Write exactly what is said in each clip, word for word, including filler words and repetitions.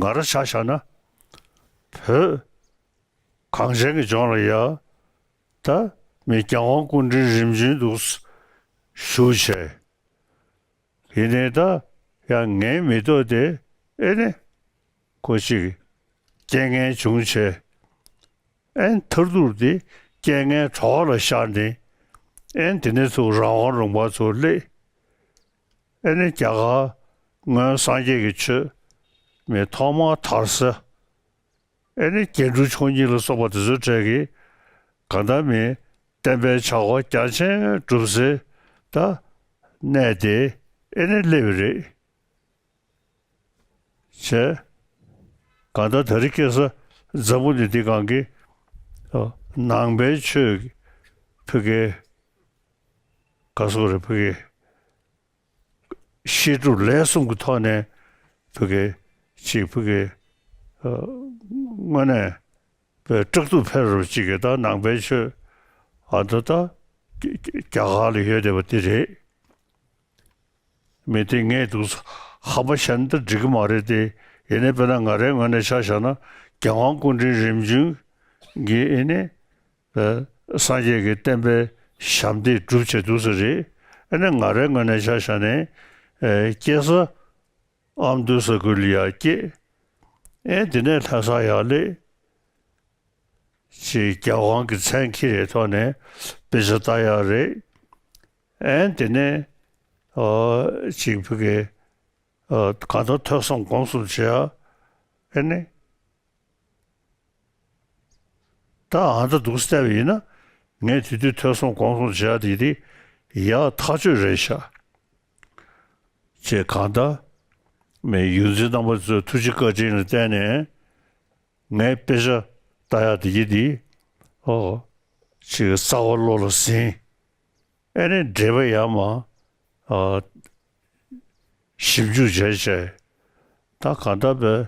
ང་རང་ཆ་བཞག་ན། བོད་གངས་ཅན་གྱི་ལྗོངས་ལ་ཡ། ད་མི་རྒྱལ་དབང་སྐུ་ཕྲེང་རིམ་བྱོན་དུ་བཞུགས་བྱས། ཡིན་ནའི་ད་ཡང་ངའི་མི་ཐོག་དེ་ཨེ་ནི་ཁོ་ཅིག་རྐྱེན་ངན་བྱུང་བྱས། ཨེ་མཐར་ཐུག་དེ་རྐྱེན་ངན་གྲོགས་ལ་ཤར་ནས། ཨེ་དེ་ནས་ཚུར་རང་དབང་ལུང་པ་ཚུར་སླེབས། ཨེ་ནི་རྒྱ་གར་སྔོན་སངས་རྒྱས་ཀྱི་ཆོས་མི་ཐོག་མར་དར་ས། ཨེ་ནི་རྒྱན་དྲུག་མཆོག་གཉིས་ལ་སོགས་པ་དེ་ཚོའི་གྲས་ཀྱི་གང་ལྟར་མི་བསྟན་པའི་བྱ་བ་རྒྱ་ཆེན་སྒྲུབ་སའི་ད་གནས་དེ་ཨེ་ནི་སླེབས་པ་རེད། བྱས། གང་ལྟར་ད་རེས་ཁ་སང་འཛམ་བུ་གླིང་འདིའི་སྒང་གི་ཨ་ནང་པའི་ཆོས་ཀྱི་ཕ་གིའི་ག་སོགས་རེད། ཕ་གིའི་བཤད་སྒྲུབ་ལས་གསུམ་གྱི་ཐོག་ནས་ཕ་གི་ཅིག་ཕ་གི་ཨ་དངོས་གནས་པའི་སྐྲག་སྡུག་འཕེལ་རབས་ཅིག་གི་ད་ནང་པའི་ཆོས་ཨ་ད་ད་རྒྱ་རྒྱ་གར་ལ་ཡོད་བསྡད་པ་འདི་རེད། མི་དེ་ངས་འདུག་ཧ་མ་ཤ་ན་ད་འགྲིག་གི་མ་རེད་དེ། ཡིན་ནའི་དཔེར་ན་ང་རའི་ངོས་ནས་ཆ་བཞག་ན་རྒྱལ་དབང་སྐུ་ཕྲེང་རིམ་བྱོན་གྱི་ཨེ་ནི། ཨ་སངས་རྒྱས་ཀྱི་བསྟན་པའི་ཞབས་འདེགས་སྒྲུབ་བྱས་འདུག་ས་རེད། ཨ་ནི་ང་རའི་ངོས་ནས་ཆ་བཞག་ནས་ཨ་སྐྱེས་ས་ཨ་མདོ་ས་ཁུལ་ལ་ཡར་སྐྱེས། ཨེ་དེ་ནས་ལྷ་སར་ཡར་སླེབས། ཅིག་རྒྱལ་དབང་གི་མཚན་འཁྱེར་བའི་ཐོག་ནས་དཔེ་ཆ་ལྟ་ཡག་རེད། ཨེ་དེ་ནས་ཨ་ཅིག་ཕ་གི་ཨ་གང་ལྟར་ཐོས་བསམ་སྒོམ་གསུམ་བྱེད་ཡག་ཨེ་ནི། ད་ཨ་ད་འདུག་སེ་བལྟས་པ་ཡིན་ན། ངས་དེ་དུས་ཐོས་བསམ་སྒོམ་གསུམ་བྱེད་ཡག་དེ་དེ་ཡག་ཐག་ཆོད་རེད་ཤག་ཅེས་གང་ལྟར་མི་ཡོངས་འཛིན་རྣམ་པ་ཚོའི་ཐུགས་རྗེ་བཀའ་དྲིན་ལ་བརྟེན་ནས་ངས་དཔེ་ཆ་ལྟ་ཡག་དེ་དེ་ཨོ་ཅིག་རྩ་བ་བློ་ལ་ཟིན། ཨེ་ནི་འགྲེལ་པ་ཡར་མར་ཨ་ཞིབ་འཇུག་བྱས་བྱས། ད་གང་ལྟར་བས་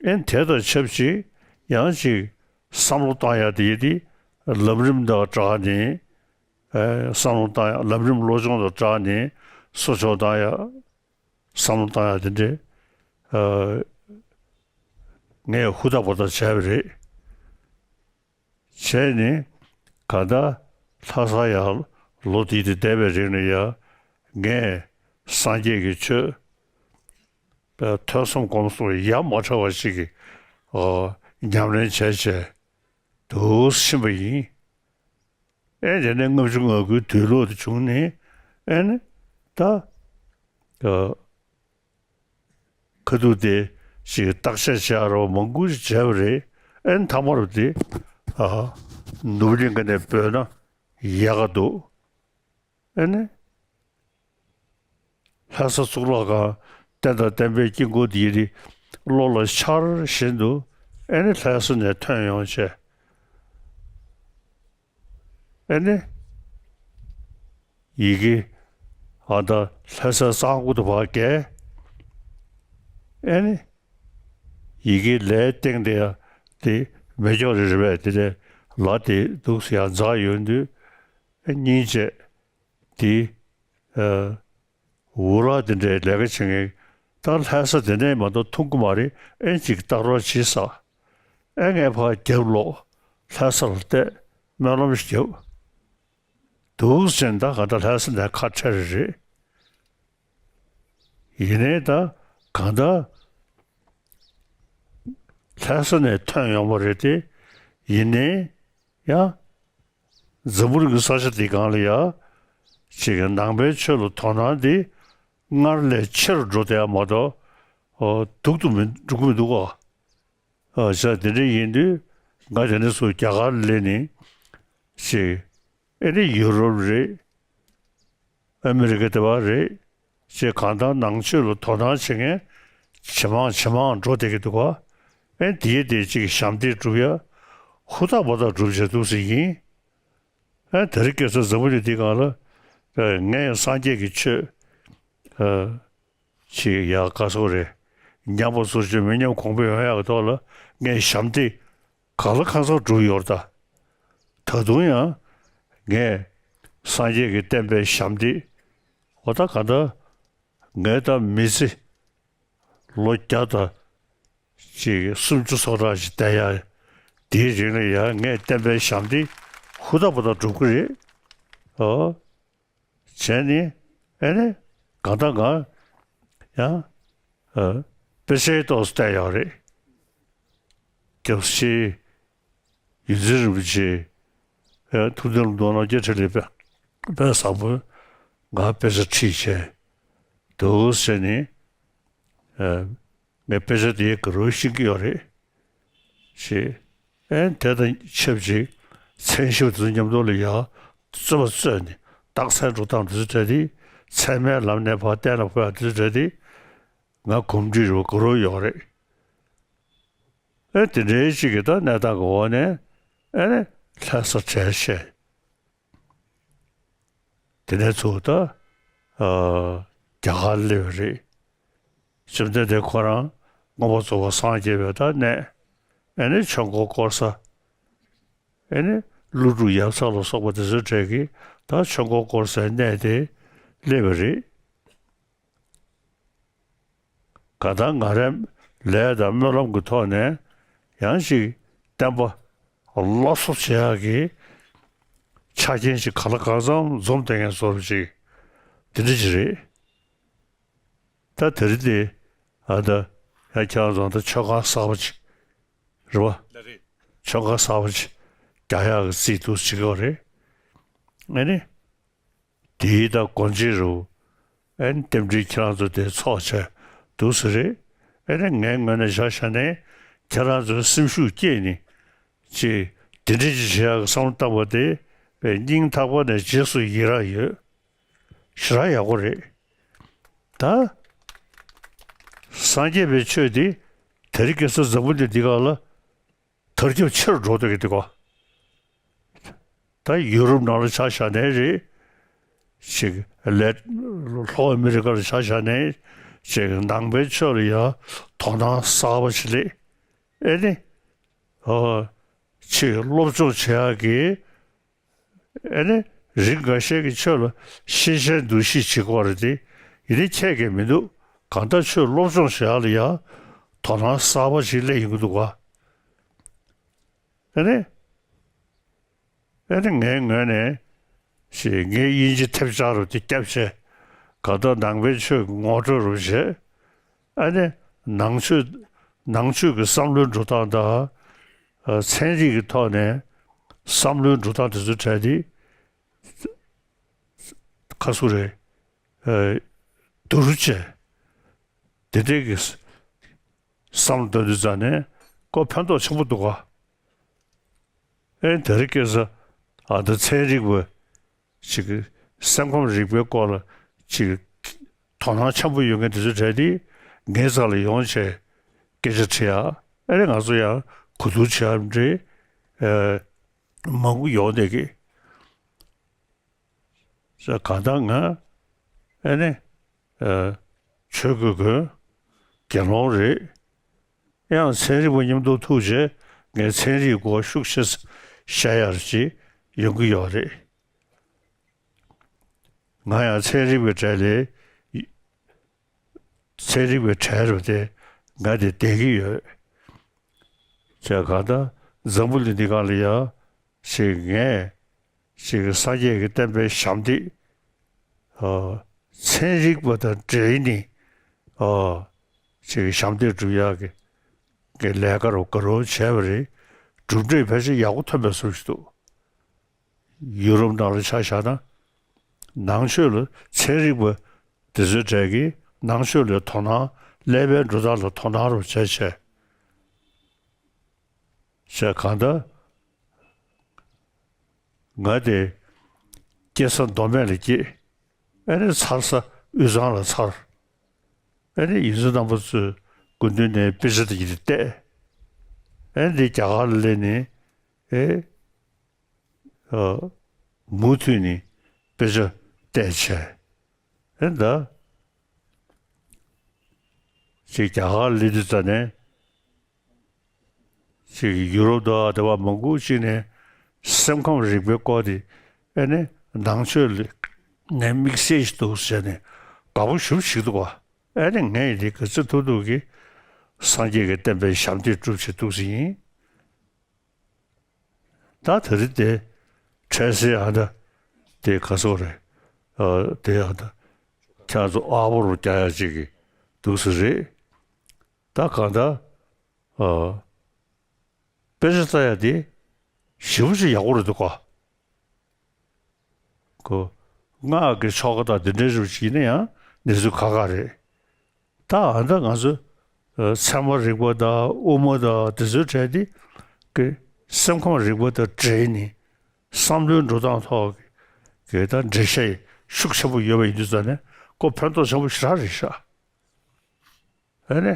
ཨེ་དེ་དང་ཆབས་ཅིག་ཡང་ཅིག་བསམ་བློ་བཏང་ཡག་དེ་དེ་ལམ་རིམ་དང་སྦྲགས་ནས་ཨེ་བསམ་བློ་བཏང་ཡག་ལམ་རིམ་བློ་སྦྱོང་དང་སྦྲགས་ནས་གསོ་སྐྱོང་བཏང་ཡག་བསམ་བློ་བཏང་ཡག་དེ་འདྲས་ཨ་ངས་ཧུར་ཐག་པ་ཐག་བྱས་པ་རེད། བྱས་ནས་གང་ལྟར་ལྷ་ས་ཡར་ལོ་དེ་དེ་བསྡད་པའི་རིང་ལ་ཡ་ངས་སངས་རྒྱས་ཀྱི་ཆོས་ཐོས་བསམ་སྒོམ་གསུམ་ཡ་མ་བྲལ་བ་ཞིག་གི་ཨོ་ཉམས་ལེན་བྱས་བྱས་འདུག་ཕྱིན་པ་ཡིན། ཨེ་དེ་ནས་ལྔ་བཅུ་ང་དགུའི་དུས་ལོག་དེ་བྱུང་ནས་ཨེ་ནི་ད་ཨ་ཁ་ཐུག་དེ་ཅིག་བརྟག་དཔྱད་བྱེད་ཡག་རོགས་མང་པོ་ཞིག་བྱས་པ་རེད། ཨེ་ནི་མཐའ་མར་དེ་ཨ་ནུབ་གླིང་ག་ནས་བོད་ན་ཡག་ག་འདུག་ཨེ་ནི་ལྷ་ས་གཙུག་ལག་ཁང་རྟེན་དང་བརྟེན་པའི་དཀྱིལ་འཁོར་འདི་ཡི་བློ་ལ་འཆར་བཞིན་དུ་ཨེ་ནི་ལྷ་ས་ནས་ཐོན་ཡོང་བྱས། ཨེ་ནི། ཡི་གེ་ཨ་ད་ལྷ་སའི་གཙང་པོ་དུ་བ་བརྒལ། ཨེ་ནི། ཡི་གེ་ལས་སྟེང་དེ་ཡང་དེ་མེ་སྒྱོགས་རེ་རེ་བས་དེ་ལས་ལ་དེ་འདུག་སེ་ཡང་འཛག་ཡོང་དུས་ཨེ་སྙིང་རྗེ་དེ་ཨ། འུ་རག་དེ་འདྲའི་ལས་ཀ་བྱེད་མཁན་ད་ལྷ་ས་དེ་ནས་མ་གཏོགས་མཐོང་གི་མ་རེད། ཨེ་ཅིག་ལྟ་རོགས་བྱེད་ས། ཨེ་ངས་ཕར་རྒྱབ་ལོག་ལྷ་ས་ལ་བལྟས་སྨོན་ལམ་ཞིག་བརྒྱབ། འདུག་ཟེར་ན་ད་ག་ད་ལྷ་ས་ནས་ཁ་བྲལ་རེད། ཡིན་ནའི་ད་གང་ལྟར་ལྷ་ས་ནས་ཐོན་ཡོང་བ་རེད་དེ། ཡིན་ནའི་ཡང་། འཛམ་བུ་གླིང་གི་ས་ཆ་འདི་སྒང་ལ་ཡ། ཅིག་གི་ནང་པའི་ཆོས་ལ་དོ་སྣང་འདི་སྔར་ལས་ཆེ་རུ་འགྲོ་བསྡད་ཡ་མ་གཏོགས། ཨོ་སྡུག་ཏུ་མི་འགྲོ་གི་མི་འདུག་ག་ཨ་ཅག་དེ་འདྲ་ཡིན་དུས་ང་དེ་ནས་ཚུར་རྒྱ་གར་སླེབས་ནས་ཅིག་ཨེ་ནི་ཡུ་རོབ་རེད། ཨ་མི་རི་ཀ་དེ་བ་རེད། ཅེས་གང་ལྟར་ནང་ཆོས་ལ་དོ་སྣང་བྱེད་མཁན་ཇེ་མང་ཇེ་མང་འགྲོ་བསྡད་ཀྱི་འདུག་ག་ཨེ་དེའི་དེ་གཅིག་ཞབས་འདེགས་སྒྲུབ་ཡ་ཧུར་ཐག་པ་ཐག་སྒྲུབ་བྱས་འདུག་ཟེར་ཡིན། ཨེ་དེ་རིང་ཁ་སང་འཛམ་བུ་གླིང་འདི་སྒང་ལ་ཨེ་ངས་སངས་རྒྱས་ཀྱི་ཆོས་ཨེ་ཅིག་ཡག་ག་སོགས་རེད། ཉམས་པ་ཚོར་ཆེད་མི་ཉམས་གོང་འཕེལ་ཡོང་ཡག་གི་ཐོག་ལ་ངས་ཞབས་འདེགས་གང་ལ་གང་འཚམ་སྒྲུབ་ཡོད་རེད་ད། ད་དུང་ཡང་ངས་སངས་རྒྱས་ཀྱི་བསྟན་པའི་ཞབས་འདེགས་འོ་ད་ག་ད་ངས་ད་མི་ཚེ་ལོ་བརྒྱ་དང་ ཅིག་སུམ་ཅུ་སོ་གྲངས་ཤིག་བསྡད་ཡ། དེའི་རིང་ལ་ཡང་ངས་བསྟན་པའི་ཞབས་འདེགས་ཧུར་ཐག་པ་ཐག་སྒྲུབ་ཀྱི་རེད། ཨོ། བྱས་ནས་ཨེ་ནས་གང་ལྟར་ང་ཡང་ཨ་དཔེ་ཆའི་ཐོག་བལྟས་ཡོད་རེད། སྐྱབས་རྗེ་ཡོངས་འཛིན་རིན་པོ་ཆེ་ཨ་ཐུགས་དམ་ལ་མདོ་ནང་བརྒྱད་ཁྲི་ལས་དཔེ་དཔེ་བཟང་པོ་ང་དཔེ་ཆ་ཁྲིད་བྱས་འདུག་ཟེར་ནས་ཨ་ངས་དཔེ་ཆ་དེའི་ག་རུ་ཤེས་ཀྱི་ཡོད་རེད། ཞེས། ཨེ་དེ་དང་ཆབས་ཅིག་མཚན་ཞབས་དེ་ཚོ་མཉམ་དུ་ལ་ཡང་རྩོད་པ་རྩོད་ནས་རྟགས་མཚན་འགྲོ་སྟངས་དེ་ཚོ་བྲལ་ཏེ་ཚད་མའི་ལམ་ནས་ཕར་གཏན་ལ་ཕབ་ཡག་དེ་ཚོ་བྲལ་ཏེ་ང་གོམས་འདྲིས་རུ་ག་རུ་ཡོད་རེད། ཨེ་དེ་འདྲའི་ཅིག་གི་ད་གནས་སྟངས་ཀྱི་འོག་ནས་ཨེ་ནས་ལྷ་ས་གྲལ་བཤད། དེ་ནས་ཚུར་ད་ཨ་རྒྱ་གར་སླེབས་པ་རེད། བཅོམ་ལྡན་འདས་ཁོ་རང་མངོན་པར་རྫོགས་པར་སངས་རྒྱས་པའི་ད་གནས། ཨེ་ནི་ཆོས་འཁོར་བསྐོར་ས། ཨེ་ནི་ཀླུ་སྒྲུབ་ཡབ་ཚ་ལ་སོགས་པ་དེ་ཚོའི་གྲས་ཀྱིས་ད་ཆོས་འཁོར་བསྐོར་སའི་གནས་དེ་སླེབས་པ་རེད། གང་ལྟར་ང་རའི་ལས་དང་སྨོན་ལམ་གྱི་ཐོག་ནས་ཡང་ཅིག་བསྟན་པ་སླར་གསོ་བྱེད་ཡག་གི་ཆ་རྐྱེན་ཅིག་གང་ལ་གང་འཚམ་འཛོམས་བསྡད་མཁན་བཟོ་འདྲ་ཅིག་དེ་འདྲ་ཅིག་རེད། ད་དེ་རིང་འདི་ཨ་ད་ཡང་ཁྱེད་རང་ཚོ་ད་ཆོས་ཁང་གསར་པ་ཅིག་རེད་པ། ལགས་རེད། ཆོས་ཁང་གསར་པ་ཅིག་རྒྱག་ཡག་གི་རྩིས་འདུག་བྱེད་ཀྱི་ཡོད་རེད། ཨེ་ནི། དེའི་ད་སྒོ་འབྱེད་རུ། ཨེ་ནི་རྟེན་འབྲེལ་ཁྱེད་རང་ཚོ་དེ་ཚོགས་བྱས་འདུག་ཟེར་རེད། ཨེ་ནི་ངའི་ངོས་ནས་ཆ་བཞག་ནས་ཁྱེད་རང་ཚོའི་སེམས་ཤུགས་བསྐྱེད་ནས་ཅིག་དེ་འདྲ་ཅིག་བྱེད་ཡག་གི་བསམ་བློ་བཏང་པ་དེ་སྙིང་ཐག་པ་ནས་རྗེས་སུ་ཡི་རང་ཡོད། ཞེ་དྲག་ཡག་པོ་རེད། ད་སངས་རྒྱས་པའི་ཆོས་འདི་དེ་རིང་ཁ་སང་འཛམ་བུ་གླིང་འདི་སྒང་ལ་དར་ཁྱབ་ཆེ་རུ་འགྲོ་བསྡད་ཀྱི་འདུག་གོ། ད་ཡུ་རོབ་ནང་ལ་ཆ་བཞག་ནའི་རེད། ཅིག་ལས་ལྷོ་ཨ་མི་རི་ཀ་ལ་ཆ་བཞག་ནའི་ཅིག་ནང་པའི་ཆོས་ལ་ཡང་དོ་སྣང་གསར་པ་ཞིག་སླེབས། ཨེ་ནི། ཨོ། ཅིག་སློབ་སྦྱོང་བྱེད་ཡག་གི་ཨེ་ནི་རིགས་འགའ་ཤས་ཀྱིས་ཆོས་ལ་ཤེས་བྱའི་འདུ་ཤེས་བྱེད་ཀྱི་ཡོད་རེད་དེ། ཡིན་ནའི་ཁྱད་ཀྱང་མི་འདུག་གང་ལྟར་ཆོས་སློབ་སྦྱོང་བྱེད་ཡག་ལ་ཡང་དོ་སྣང་གསར་པ་ཞིག་སླེབས་ཡོང་གི་འདུག་ག། ཨེ་ནི། ཨེ་ནི་ངའི་ངོས་ནས་ཞེས་ངའི་དབྱིན་ཇི་ཐེབས་ཆག་རུ་དེ་བརྒྱབ་བྱས། གང་ལྟར་ནང་པའི་ཆོས་ཀྱི་ངོ་སྤྲོད་རུ་བྱས། ཨ་ནི་ནང་ཆོས་ནང་ཆོས་ཀྱི་བསམ་བློའི་འགྲོ་སྟངས་དང་། ཨ་ཚན་རིག་གི་ཐོག་ནས་བསམ་བློའི་འགྲོ་སྟངས་དེ་ཚོ་བྲལ་ཏེ། ཁ་སུ་རེད། ཨ་བསྡུར་བྱས། དེ་འདྲའི་གི་བསམ་བློ་གཏོང་དུས་ཙང་ནས་ཁོ་ཕན་ཐོགས་ཆེན་པོ་འདུག་ག། ཨེ་དེ་རིང་ཁ་སང་ཨ་ད་ཚན་རིག་པ་ཅིག་གིས་སེམས་ཁམས་རིག་པའི་སྐོར་ལ་ཅིག་དོ་སྣང་ཆེན་པོ་ཡོད་མཁན་དེ་ཚོ་གྲས་དེ་ངའི་རྩ་ལ་ཡོང་བྱས་སྐད་ཆ་དྲི་ཡ། ཨ་ནི་ང་ཚོ་ཡང་གོ་བསྡུར་བྱེད་ཡ་འདྲ་ཨེ་མང་པོ་ཡོང་བསྡད་ཀྱི། ས་གང་ལྟར་ང་ཨེ་ནི་ཨ་ཆོས་གོས་གོན་དགེ་སློང་རེད། ཡང་ཚན་རིག་པ་མཉམ་དུ་ཐུག་བྱས་ངས་ཚན་རིག་སྐོར་ཤུགས་ཆེ་བཤད་ཡར་ཅིག་ཡོང་གི་ཡོད་རེད། ང་ཡང་ཚན་རིག་པའི་གྲས་ལས་ཚན་རིག་པའི་གྲས་རུ་དེ་ང་དེ་བསྡད་ཀྱི་ཡོད། བྱས་གང་ལྟར་འཛམ་བུ་གླིང་འདི་སྒང་ལ་ཡང་ཞིག་ངས་ཞིག་སངས་རྒྱས་ཀྱི་བསྟན་པའི་ཞབས་འདེགས་ཨ་ཚན་རིག་པ་དང་འབྲེལ་ནས་ཨ་ཅིག་ཞབས་འདེགས་སྒྲུབ་ཡག་གི་གི་ལས་ཀ་རུ་ག་རུ་བྱས་པ་རེད། གྲུབ་འབྲས་ཕལ་ཆེར་ཡག་པོ་ཐོན་པའི་བཟོ་ཞིག་འདུག་ཡུ་རོབ་ནང་ལ་ཆ་བཞག་ན། ནང་ཆོས་ལ་ཚན་རིག་པ་དེ་ཚོའི་གྲས་ཀྱིས་ནང་ཆོས་ལ་དོ་སྣང་ཀླད་པའི་འགྲོ་སྟངས་ལ་དོ་སྣང་རུ་བྱས་བྱས། བྱས་གང་ལྟར་ང་དེ་སྐྱེ་ས་མདོ་སྨད་ལ་སྐྱེས། ཨ་ནི་འཚར་ས་དབུས་གཙང་ལ་འཚར། ཨ་ནི་ཡོངས་འཛིན་རྣམ་པ་ཚོའི་སྐུ་མདུན་ནས་དཔེ་ཆ་དེ་གྱིས་བལྟས། ཨ་ནི་རྒྱ་གར་ལ་སླེབས་ནས་ཨེ་ཨ་མུ་མཐུད་ནས་དཔེ་ཆ་བལྟས་བྱས། ཨེ་ད་ཅིག་རྒྱ་གར་སླེབས་དུས་ཙ་ནས། ཅིག་ཡུ་རོབ་དང་དེ་བ་མང་པོ་ཅིག་ནས་སེམས་ཁམས་རིག་པའི་སྐོར་དེ་ཨེ་ནི་ནང་ཆོས་ལ་ནས་དམིགས་བསལ་ཞིག་འདུག་ཟེར་ནས་དགའ་པོ་ཞེ་པོ་ཞིག་འདུག་བ། ཨེ་ནི་ངས་འདི་ག་ཚོད་ཐུབ་ཐུབ་ཀྱིས་ སངས་རྒྱས་ཀྱི་བསྟན་པའི་ཞབས་འདེགས་སྒྲུབ་བྱེད་འདུག་སེ་ཡིན། ད་དེ་རིང་དེ་འཕྲལ་སེལ་ཨ་ད་དེ་ག་སོག་རེད། ཨ་དེ་ཨ་ད་ཁྱེད་ཚོ་ཨ་བོ་རུ་རྒྱག་ཡ་ཅིག་གི་འདུག་སེ་རེད། ད་གང་ལྟར་ཨ་དཔེ་ཆ་ལྟ་ཡ་དེ་ཞེ་པོ་ཅིག་ཡག་པོ་རེད་འདུག་ག་ཁོ། སྔགས་ཀྱི་ཆོ་ག་དང་དེ་འདྲའི་རིགས་ཡིན་ན་ཡང་གནས་ཚུལ་ཁག་ཁག་རེད། ད་ཨ་ད་ང་ཚོ་ཨ་ཚད་མ་རིག་པ་དང་དབུ་མ་དང་དེ་ཚོའི་གྲས་དེ་གི་སེམས་ཁམས་རིག་པ་དང་འབྲེལ་ནས་བསམ་བློའི་འགྲོ་སྟངས་ཐོག་གི་ད་འགྲེལ་བཤད་ཤུགས་ཆེན་པོ་ཡོད་པ་ཡིན་དུས་ཙང་ནས་ཁོ་ཕན་ཐོགས་ཆེན་པོ་ཞེ་དྲག་རེད་ཤག་ཨ་ནི།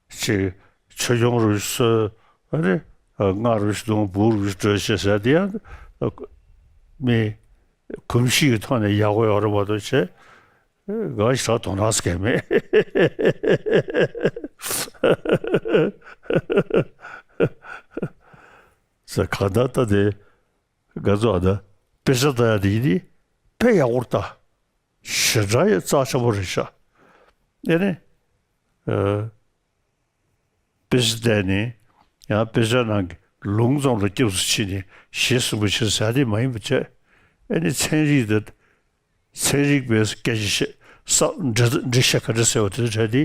ཅིག་ཆོས་སྐྱོང་རུ་སོ། ཨ་ནི། ཨ་སྔགས་རུ་གཏོང་བུ་རུ་སྤྲོད་བྱེད་ཟེར་དེ་ཡང་། ཨ་མི་གོམས་གཤིས་ཀྱི་ཐོག་ནས་ཡག་པོ་ཡོད་རེད་མ་གཏོགས་བྱས། ང་ཞེ་དྲག་དོ་སྣང་སྐྱེ་མེད། ཟེར་གང་ལྟར་ལྟ་དེ། ང་ཚོ་ཨ་ད་དཔེ་ཆ་ལྟ་ཡ་དེ་ཡིན་དེ་དཔེ་ཡག་པོ་ལྟ། ཞེ་དྲག་ཡ་རྩ་ཆེན་པོ་རེད་ཤག་ཨེ་ནི། ཨ་དཔེ་ཆ་བལྟས་ནས་ཡང་དཔེ་ཆ་ནང་གི་ལུང་ཙམ་ལ་སྐྱབས་སུ་མཆི་ནས་ཞེས་གསུངས་པའི་ཕྱིར་ཟེར་དེ་མ་ཡིན་པ་བྱས། ཨེ་ནི་ཚན་རིག་དང་། ཚན་རིག་པས་སྐད་ཆ་བཤད་ས་འགྲེལ་འགྲེལ་བཤད་ག་འདྲ་ཟེར་བ་དེ་ཚོ་གྲས་དེ་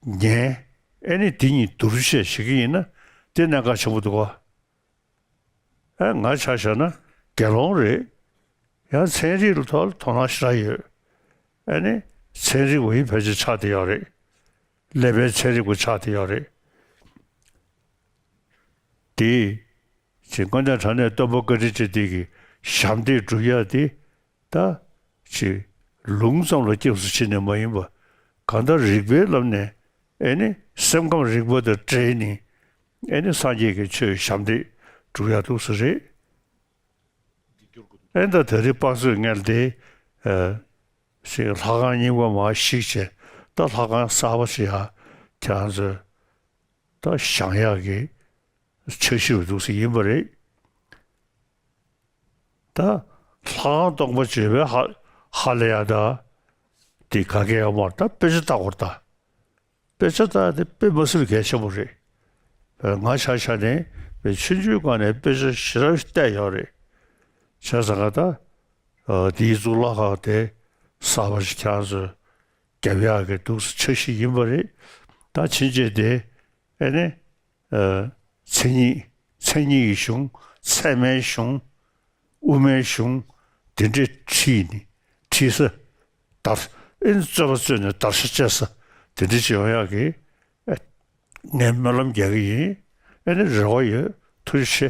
ཉན། ཨེ་ནི་དེ་གཉིས་བསྡུར་བཤད་བྱེད་ཀྱི་ཡིན་ན་དེ་གནད་འགག་ཆེན་པོ་འདུག་ག་ཨ་ང་ཆ་བཞག་ན་དགེ་སློང་རེད། ཡང་ཚན་རིག་ལ་ཐོག་ལ་དོ་སྣང་ཞེ་དྲག་ཡོད། ཨ་ནི་ཚན་རིག་པ་ཡིན་ཕལ་ཆེར་ཆགས་བསྡད་ཡོད་རེད། ཀླད་པའི་ཚན་རིག་པ་ཆགས་བསྡད་ཡོད་རེད། དེ་ཅིག་དཀོན་མཆོག་གྲངས་མེད་སྟོན་པ་བཀའ་དྲིན་ཅན་དེ་གི་ཞབས་འདེགས་སྒྲུབ་ཡ་དེ། ད་ཅིག་ལུང་ཙམ་ལ་སྐྱབས་སུ་མཆི་ནས་མ་ཡིན་པ། གང་ལྟར་རིགས་པའི་ལམ་ནས་ཨེ་ནི་སེམས་ཁམས་རིག་པ་དང་འབྲེལ་ནས་ཨེ་ནི་སངས་རྒྱས་ཀྱི་ཆོས་ཞབས་འདེགས་སྒྲུབ་ཡ་འདུག་སེ་རེད། ཨེ་ད་དེ་རིང་དཔག་ཚོད་ངལ་ཏེ་ཨ་ཞིག་ལྷ་ཁང་རྙིང་པ་མར་བཤིག་བྱས། ད་ལྷ་ཁང་གསར་པ་ཞིག་ཡ་ཁྱེད་རང་ཚོས་ད་བཞེངས་ཡག་གི་འཆར་གཞི་རུ་འདུག་སེ་ཡིན་པ་རེད། ད་ལྷ་ཁང་སྟོང་པ་བརྗོད་པའི་ཧ་ཧ་ལས་ཡ་ད་དེ་ག་གེ་ཡོད་མ་རེད། ད་དཔེ་ཆ་ལྟ་དགོས་རེད་ད། དཔེ་ཆ་ལྟ་དེ་དཔེ་མ་སྲིད་གལ་ཆེན་པོ་རེད། ང་ཆ་བཞག་ནས་དཔེ་ཆུང་ཆུང་སྒང་ནས་དཔེ་ཆ་ཞེ་དྲག་བལྟས་ཡོད་རེད། བྱས་ཙང་ད་དེའི་གཙུག་ལག་ཁང་དེ་གསར་པ་ཞིག་ཁྱེད་རང་ཚོས་རྒྱབ་ཡག་གི་འདུག་སེ་འཆར་གཞི་ཡིན་པ་རེད། ད་ཕྱིན་ཆད་དེ་ཨེ་ནི། ཨ་མཚན་ཉིད། མཚན་ཉིད་ཀྱི་གཞུང་། ཚད་མའི་གཞུང་། དབུ་མའི་གཞུང་། དེ་འདྲའི་ཁྲིད་ནི། ཁྲིད་ས། དར། ཨེ་ནི་རྩོད་པ་རྩོད་ནས་བརྡར་ཤ་བཅད་ས་དེ་འདྲ་ཅིག་ཡོང་ཡག་གི་ཨ་ངས་སྨོན་ལམ་རྒྱག་གི་ཡིན། ཨེ་ནི་རེ་བ་ཡོད། ཐུགས་རྗེ་ཆེ།